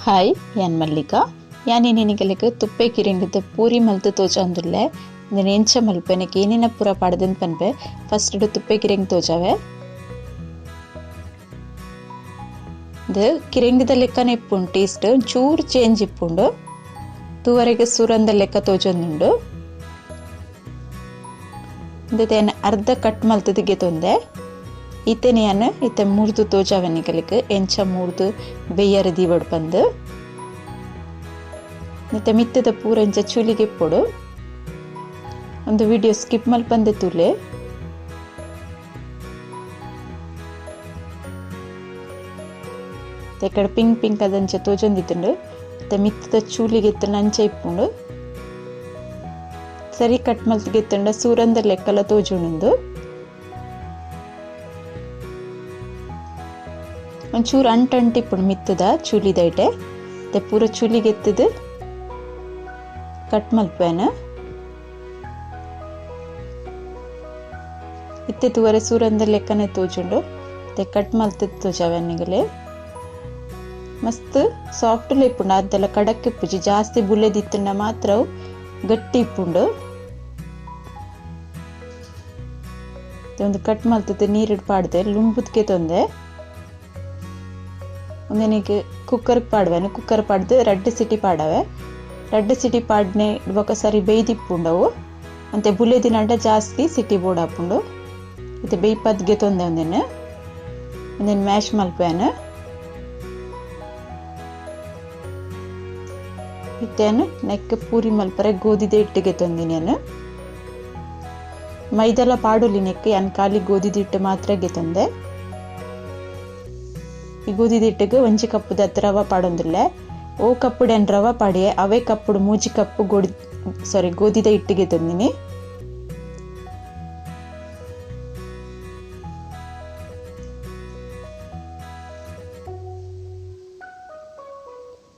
Hi ಯಾನ್ ಮಲ್ಲಿಕಾ ಯಾನ್ ನಿನಗಲೆಗ್ ತುಪ್ಪೆ ಕಿರಿಂಗಿದ ಪೂರಿ ಮಲ್ತು ತೋಜೊಂದುಲ್ಲೆ ಇಂದೆನ್ ಎಂಚ ಮಲ್ಪೆನೆ ಏನೇನ ಪೂರ ಪಾಡ್ದೆಂದ್ ಪನ್ಪೆ. ಫಸ್ಟ್ ತುಪ್ಪೆ ಕಿರಿಂಗ್ ತೋಜಾವೆ. ಇದು ಕಿರಿಂಗಿದ ಲೆಕ್ಕನೆ ಇಪ್ಪುಂಡು, ಟೇಸ್ಟ್ ಚೂರು ಚೇಂಜ್ ಇಪ್ಪುಂಡು. ತೂವರೆಗೆ ಸುರಂದ ಲೆಕ್ಕ ತೋಜೊಂದುಂಡು. ಇಂದೆನ್ ಅರ್ಧ ಕಟ್ ಮಲ್ತುದು ಗೆತೊಂದೆ. ಇತ್ತೆನೆ ಯಾನ್ ಇತ್ತೆ ಮೂರ್ದು ತೋಜಾವೆ ನಿಕಲೆಗ್ ಎಂಚ ಮೂರ್ದು ಬೇಯರ ದೀವಡ್ ಪಂದ್. ಇತ್ತೆ ಮಿತ್ತದ ಪೂರ ಎಂಚ ಚೂಲಿಗೆ ಇಪ್ಪೊಡು. ಒಂದು ವಿಡಿಯೋ ಸ್ಕಿಪ್ ಮಲ್ಪಂದೆ ತೂಲೆ. ಇಕಡೆ ಪಿಂಕ್ ಪಿಂಕ್ ಅದಂಚ ತೋಜೊಂದಿತ್ತುಂಡು. ಇತ್ತೆ ಮಿತ್ತದ ಚೂಲಿಗೆ ಇತ್ತುಂಡು ಅಂಚ ಇಪ್ಪುಂಡು. ಸರಿ ಕಟ್ ಮಲ್ತಿಗೆ ಇತ್ತುಂಡ ಸೂರಂದ ಲೆಕ್ಕಲ ತೋಜುಂಡು. ಒಂಚೂರು ಅಂಟು ಅಂಟು ಇಪ್ಪುಂಡು ಮಿತ್ತದ ಚೂಲಿದೈಟೆ. ಇತ್ತೆ ಪೂರ ಚೂಲಿಗೆ ಎತ್ತದು ಕಟ್ ಮಲ್ಪೇನ. ಇತ್ತೆ ತೂವರೆ ಸೂರಂದ ಲೆಕ್ಕನೆ ತೋಜುಂಡು. ಇತ್ತೆ ಕಟ್ ಮಲ್ತದ ತೋಜಾವೆ ನಿಗಲೆ. ಮಸ್ತ್ ಸಾಫ್ಟ್ ಇಪ್ಪುಂಡು, ಅದೆಲ್ಲ ಕಡಕ್ ಇಪ್ಪುಜಿ. ಜಾಸ್ತಿ ಬುಲೆದಿತ್ತುಂಡ ಮಾತ್ರ ಗಟ್ಟಿ ಇಪ್ಪುಂಡು. ಒಂದು ಕಟ್ ಮಲ್ತದ ನೀರು ಪಾಡ್ದೆ ಲುಂಬುದ್ಕೆ ತೊಂದೆ. ಒಂದೆನಿಗೆ ಕುಕ್ಕರ್ ಪಾಡ್ವೇನು. ಕುಕ್ಕರ್ ಪಾಡ್ದು ರಡ್ಡ್ ಸಿಟಿ ಪಾಡವೆ. ರಡ್ಡ್ ಸಿಟಿ ಪಾಡ್ನೆ ಬೊಕ ಸರಿ ಬೇಯ್ದಿಪ್ಪುಂಡವು. ಅಂತೆ ಬುಲೆದಿನಂಡ ಜಾಸ್ತಿ ಸಿಟಿ ಬೋಡಾಪುಂಡು. ಇತ್ತೆ ಬೇಯ್ಪದ್ಗೆ ತೊಂದೆ. ಒಂದೆನ್ ಒಂದೆನ್ ಮ್ಯಾಶ್ ಮಲ್ಪೇನು. ಇತ್ತೇನು ನೆಕ್ ಪೂರಿ ಮಲ್ಪರೆ ಗೋಧಿದ ಹಿಟ್ಟಿಗೆ ತೊಂದಿನಿ. ಮೈದೆಲ್ಲ ಪಾಡುಲಿ ನೆಕ್ ಯಾನ್ ಖಾಲಿ ಗೋಧಿದ ಹಿಟ್ಟು ಮಾತ್ರ ಗೆತೊಂದೆ. ಈ ಗೋಧಿದ ಹಿಟ್ಟಿಗೆ ಒಂಜಿ ಕಪ್ಪುದ ರವೆ ಪಾಡೊಂದುಲ್ಲೆ. ಓ ಕಪ್ಪುಡು ಏನ್ ರವೆ ಪಾಡಿಯೆ ಅವೇ ಕಪ್ಪುಡು ಮೂಜಿ ಕಪ್ಪು ಗೋಧಿದ ಹಿಟ್ಟಿಗೆ ತಂದಿನಿ.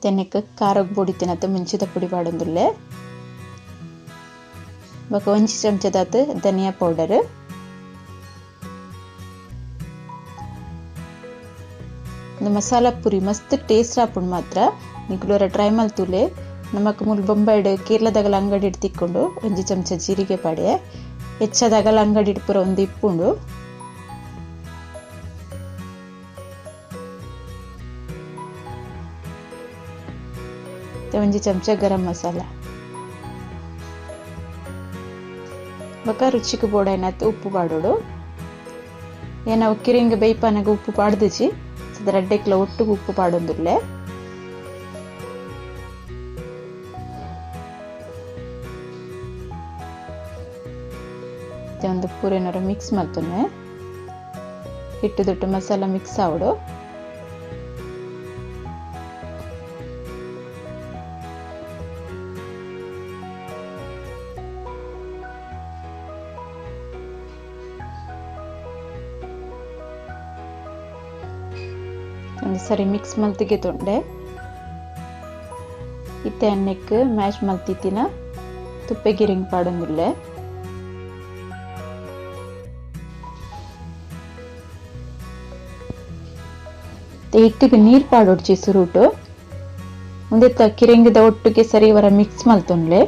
ತೆನೆಕ್ ಖಾರಗ್ ಬೊಡಿತಿನತ ಮುಂಚಿದ ಪುಡಿ ಪಾಡೊಂದುಲ್ಲೆ. ಬೊಕ ಒಂಜಿ ಚಮಚದಾತ್ ಧನಿಯಾ ಪೌಡರ್. ಮಸಾಲ ಪುರಿ ಮಸ್ತ್ ಟೇಸ್ಟ್ ಆಪುಂಡು ಮಾತ್ರ. ನಿಕುಲೊರ ಟ್ರೈ ಮಲ್ತುಲೆ. ನಮಕ್ ಮೂಲು ಬೊಂಬೈಡ್ ಕೇರಳದಾಗಲ ಅಂಗಡಿ ತಿಕ್ಕೊಂಡು. ಒಂಜಿ ಚಮಚ ಜೀರಿಗೆ ಪಾಡೆ. ಹೆಚ್ಚದಾಗಲ ಅಂಗಡಿ ಪೂರ ಒಂದು ಇಪ್ಪುಂಡು. ಒಂಜಿ ಚಮಚ ಗರಂ ಮಸಾಲ. ಬೊಕ ರುಚಿಗೆ ಬೋಡಾಯಿನಾತ್ ಉಪ್ಪು ಪಾಡೋಡು. ಏನವು ಕಿರಿಂಗ್ ಬೇಯ್ಪಾನಾಗ ಉಪ್ಪು ಪಾಡ್ದುಜಿ. ರಡ್ಡೆಕ್ಲ ಒಟ್ಟುಗು ಉಪ್ಪು ಪಾಡೊಂದುಲ್ಲೆ. ಒಂದು ಪೂರೇನರ ಮಿಕ್ಸ್ ಮಲ್ತೊನ್ನೆ. ಹಿಟ್ಟು ದೊಡ್ಡ ಮಸಾಲ ಮಿಕ್ಸ್ ಆವಡು. ಒಂದು ಸರಿ ಮಿಕ್ಸ್ ಮಲ್ತಿಗೆ ತೊಂಡೆ. ಇತ್ತೆ ಅನ್ನಕ್ಕೆ ಮ್ಯಾಶ್ ಮಲ್ತಿತ್ತಿನ ತುಪ್ಪೆ ಗಿರಿಂಗ್ ಪಾಡೊಂದುಲ್ಲೆ. ಹಿಟ್ಟಿಗೆ ನೀರು ಪಾಡೊಡ್ಚಿ ಸುರುಟು. ಒಂದೆತ್ತ ಕಿರಿಂಗಿದ ಒಟ್ಟಿಗೆ ಸರಿ ವರ ಮಿಕ್ಸ್ ಮಲ್ತೊಂಡ್ಲೆ.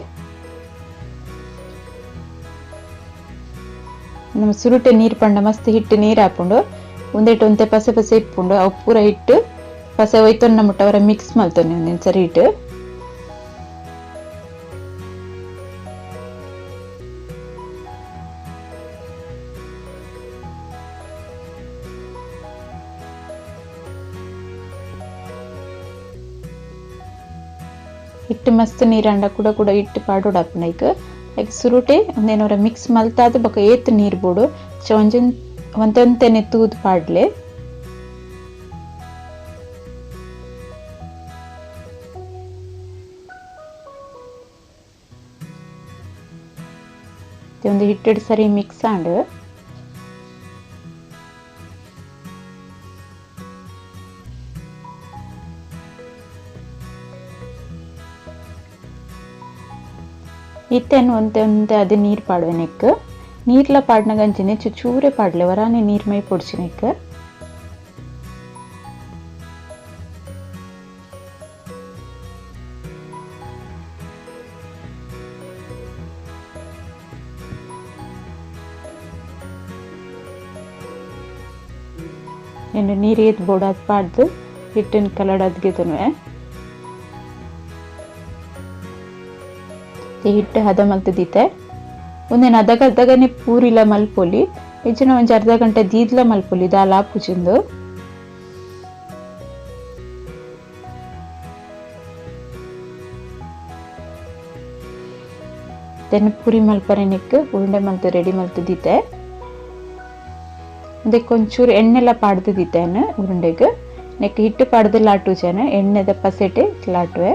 ನಮ್ಮ ಸುರುಟೆ ನೀರು ಪಂಡ ಮಸ್ತ್ ಹಿಟ್ಟು ನೀರು ಹಾಪುಂಡು. ಒಂದೇಟು ಒಂತೆ ಪಸೆ ಪಸೆ ಇಪ್ಪುಂಡು. ಅವು ಪೂರ ಹಿಟ್ಟು ಪಸೆ ಒಯ್ತೊನ್ನ ಮುಟ್ಟ ಅವರ ಮಿಕ್ಸ್ ಮಲ್ತೊನ್ನೆ ಒಂದಿನ ಸರಿ ಹಿಟ್ಟು. ಹಿಟ್ಟು ಮಸ್ತ್ ನೀರಂಡ ಕೂಡ ಕೂಡ ಹಿಟ್ಟು ಪಾಡೋಡಪ್ಪನ ಐಕ್. ಐಕ್ ಸುರುಟೆ ಒಂದೇನವರ ಮಿಕ್ಸ್ ಮಲ್ತಾದ ಬೊಕ ಏತ್ ನೀರು ಬೋಡು. ಒಂಜೊಂದು ಒಂತೆನೆ ತೂದು ಪಾಡ್ಲೆ. ಒಂದು ಹಿಟ್ಟೆಡ್ ಸರಿ ಮಿಕ್ಸ್ ಆಂಡ್. ಇತ್ತೆನ್ ಒಂತೆ ಒಂತೆ ಅದೇ ನೀರು ಪಾಡುವೆ ನೆಕ್. ನೀರ್ಲ ಪಾಡ್ನಗಂಚಿನೆ ಚೂರೆ ಪಾಡ್ಲೆ ವರಾನೆ ನೀರ್ ಮೈ ಪೊಡ್ಚಿನೆಕ್. ಎಣ್ಣೆ ನೀರು ಏತ್ ಬೋಡಾದ್ ಪಾಡ್ದು ಹಿಟ್ಟನ್ನು ಕಲಡಾದ್ ಗೆತೊನುವೆ. ಹಿಟ್ಟು ಹದ ಮಲ್ತ್ ದೀತೆ. ಒಂದೇನು ಅದಗ ಅದಗನೆ ಪೂರಿಲ ಮಲ್ಪೊಲಿ ಇಜ್ಜಿನ ಒಂಜಿ ಅರ್ಧ ಗಂಟೆ ದೀದ್ಲ ಮಲ್ಪೊಲಿ ದಾಲ ಆಪುಜಿಂದು. Then Puri ಮಲ್ಪರೆ ನೆಕ್ ಉರುಂಡೆ ಮಲ್ತ್ ರೆಡಿ ಮಲ್ತ್ ದೀತೆ. ಅದಕ್ಕೆ ಒಂಚೂರು ಎಣ್ಣೆಲ್ಲ ಪಾಡ್ದು ದೀತೇನೆ ಉರುಂಡೆಗ್. ನೆಕ್ ಹಿಟ್ಟು ಪಾಡ್ದು ಲಾಟುಜೇನೆ ಎಣ್ಣೆದ ಪಸೆಟೆ ಲಾಟುವೆ.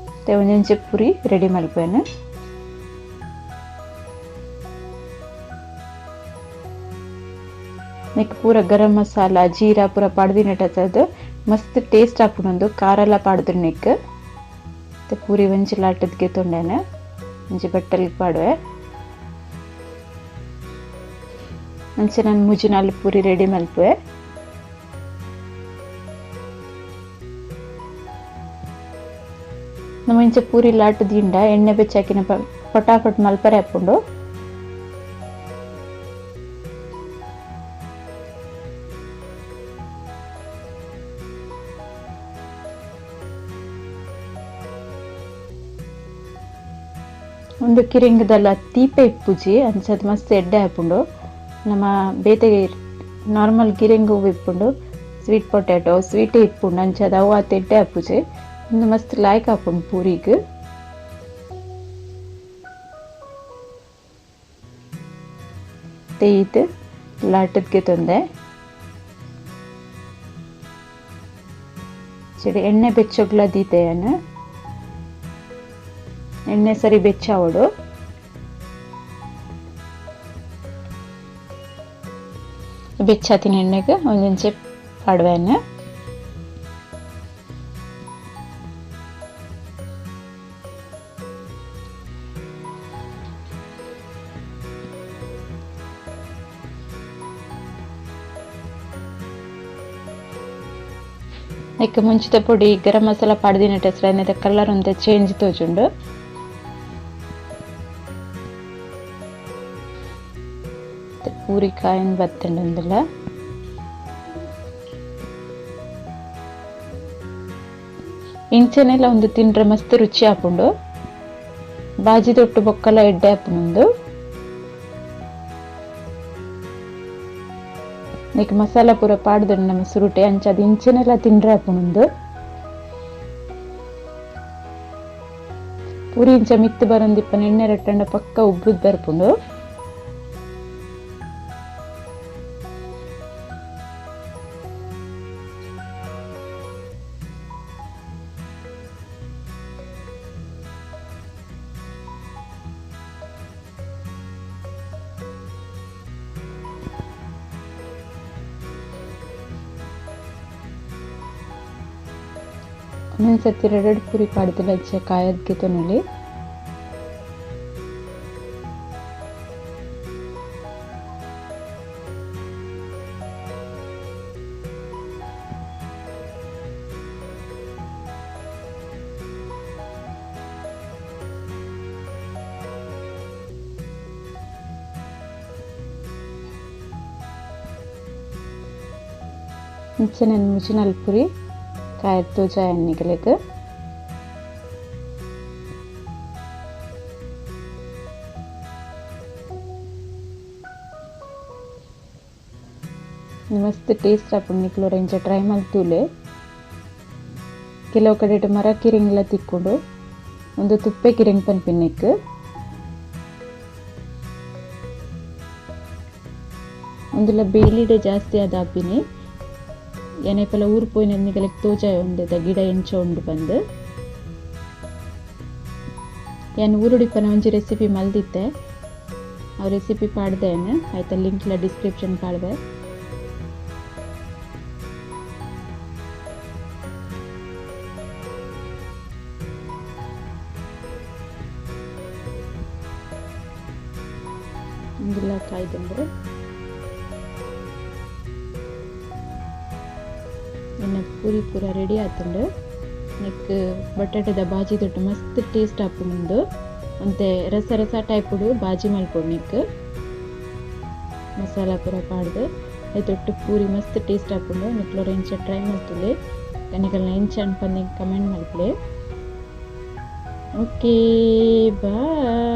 ಮತ್ತೆ ಒಂಜೊಂಜಿ ಪುರಿ ರೆಡಿ ಮಲ್ಪೇನೆ. ನೆಕ್ ಪೂರ ಗರಂ ಮಸಾಲ ಜೀರಾ ಪೂರ ಪಾಡ್ದಿನಟದು ಮಸ್ತ್ ಟೇಸ್ಟ್ ಆಪುಂಡು ಖಾರ ಎಲ್ಲ ಪಾಡ್ದು ನೆಕ್. ಮತ್ತೆ ಪೂರಿ ಒಂಜಿ ಲಾಟದ್ಗೆ ತೊಂಡೇನೆ ಒಂಜಿ ಬಟ್ಟಲಿಗೆ ಪಾಡುವೆ. ಅಂಚೆ ನಾನು ಮುಜಿನಾಲ್ ಪೂರಿ ರೆಡಿ ಮಲ್ಪುವೆ. ನಮ್ಮ ಇಂಚೆ ಪೂರಿ ಲಾಟ್ ದಿಂಡ ಎಣ್ಣೆ ಬೆಚ್ಚಾಕಿನ ಪಟಾಪಟ್ ಮಲ್ಪರೆ ಆಪುಂಡು. ಒಂದು ಕಿರಿಂಗದಲ್ಲ ತೀಪೆ ಇಪ್ಪುಜಿ ಅಂಚದ ಮಸ್ತ್ ಎಡ್ಡೆ ಆಪುಂಡು. ನಮ್ಮ ಬೇತೆ ನಾರ್ಮಲ್ ಕಿರಿಂಗು ಇಪ್ಪುಂಡು ಸ್ವೀಟ್ ಪೊಟ್ಯಾಟೊ ಸ್ವೀಟ್ ಇಪ್ಪುಂಡು ಅಂಚದ ಅವು ಆತ ಎಡ್ಡೆ ಆಪುಜಿ. ಒಂದು ಮಸ್ತ್ ಲಾಯ್ಕ್ ಆಪುಂಡು ಪೂರಿಗ್. ತೇಯ್ದು ಲಾಟದ್ಗೆ ತೊಂದೆ ಸರಿ ಎಣ್ಣೆ ಬೆಚ್ಚೊಗ್ಲ ದೀತೆಯನ್ನು ಎಣ್ಣೆ ಸರಿ ಬೆಚ್ಚಾವಡು. ಬೆಚ್ಚಾತಿನ ಎಣ್ಣೆಗೆ ಒಂದೊಂಚೆ ಪಾಡುವೆಯನ್ನು. ನೆಕ್ ಮುಂಚಿತ ಪೊಡಿ ಗರಂ ಮಸಾಲ ಪಾಡ್ದಿನ ಟೆಸ್ರ ಕಲರ್ ಒಂತೆ ಚೇಂಜ್ ತೋಜುಂಡು. ಪೂರಿ ಕಾಯಿನ ಬತ್ತಂಡಂದಲ್ಲ ಇಂಚನೆಲ್ಲ ಒಂದು ತಿಂಡ್ರೆ ಮಸ್ತ್ ರುಚಿ ಆಪುಂಡು. ಬಾಜಿ ದೊಟ್ಟು ಬೊಕ್ಕಲ ಎಡ್ಡೆ ಆಪುಂಡು. ನೆಕ್ ಮಸಾಲ ಪೂರ ಪಾಡ್ದು ನಮ್ಮ ಸುರುಟೆ ಅಂಚ ಅದು ಇಂಚನೆಲ್ಲ ತಿಂಡ್ರೆ ಆಪುಂಡು. ಪೂರಿ ಇಂಚ ಮಿತ್ತು ಬರಂದಿಪ್ಪನ ಎಣ್ಣೆ ರಟ್ಟಂಡ ಪಕ್ಕ ಉಬ್ಬುದ್ ಬರ್ಪುಂಡು. ಒಂದೊಂದು ಸರ್ತಿ ಎರಡೆರಡು ಪೂರಿ ಪಾಡ್ದಿಲ್ಲ ಅಜ್ಜ ಕಾಯದ್ಗೆ ತೊನಲಿ. ಇಂಚೆ ನನ್ನ ಮುಜಿನಲ್ ಪುರಿ ಕಾಯದ್ ತೋಜಾಯ ನಿಗಲೆಗ್. ಮಸ್ತ್ ಟೇಸ್ಟ್ ಆಪುಂಡು. ನಿಕ್ಲೋರ ಇಂಚ ಟ್ರೈ ಮಲ್ತೂಲೆ. ಕೆಲವು ಕಡೆ ಮರ ಕಿರಿಂಗ್ಲ ತಿಕ್ಕೊಂಡು ಒಂದು ತುಪ್ಪೆ ಕಿರಿಂಗ್ ಪನ್ಪಿನೆಕ್. ಒಂದುಲ ಬೇಲಿಡೆ ಜಾಸ್ತಿ ಆದ ಆಪಿನಿ ಏನೇಪಲ ಊರು ಪೋಯಿನ ನಿಗಲೆಗ್ ತೋಜಾಯ ಉಂಡೆದ ಗಿಡ ಎಂಚ ಉಂಡು ಬಂದು. ಯಾನ್ ಊರುಡಿಪ್ಪನ ಒಂಜಿ ರೆಸಿಪಿ ಮಲ್ದಿತ್ತೆ, ಆ ರೆಸಿಪಿ ಪಾಡ್ದೇನೆ ಆಯ್ತಾ ಲಿಂಕ್ಲ ಡಿಸ್ಕ್ರಿಪ್ಷನ್ ಪಾಡ್ದೆ. ಇಂದೆಲ್ಲ ಕಾಯ್ದಂದ್ರೆ ಎನ್ನ ಪೂರಿ ಪೂರ ರೆಡಿ ಆತುಂಡು. ನೆಕ್ ಬಟಾಟದ ಬಾಜಿ ದೊಟ್ಟು ಮಸ್ತ್ ಟೇಸ್ಟ್ ಆಪುಂಡು. ಒಂತೆ ರಸ ರಸ ಟೈಪುಡು ಬಾಜಿ ಮಲ್ಪೊಡು. ನೆಕ್ ಮಸಾಲ ಪೂರ ಪಾಡ್ದು ಐತೊಟ್ಟು ಪೂರಿ ಮಸ್ತ್ ಟೇಸ್ಟ್ ಆಪುಂಡು. ನಿಕ್ಲೊರ ಇಂಚ ಟ್ರೈ ಮಲ್ತುಲೆ, ನಿಕಲ್ನ ಎಂಚ ಅನ್ಪಂದು ಕಮೆಂಟ್ ಮಲ್ಪುಲೆ. Okay, bye.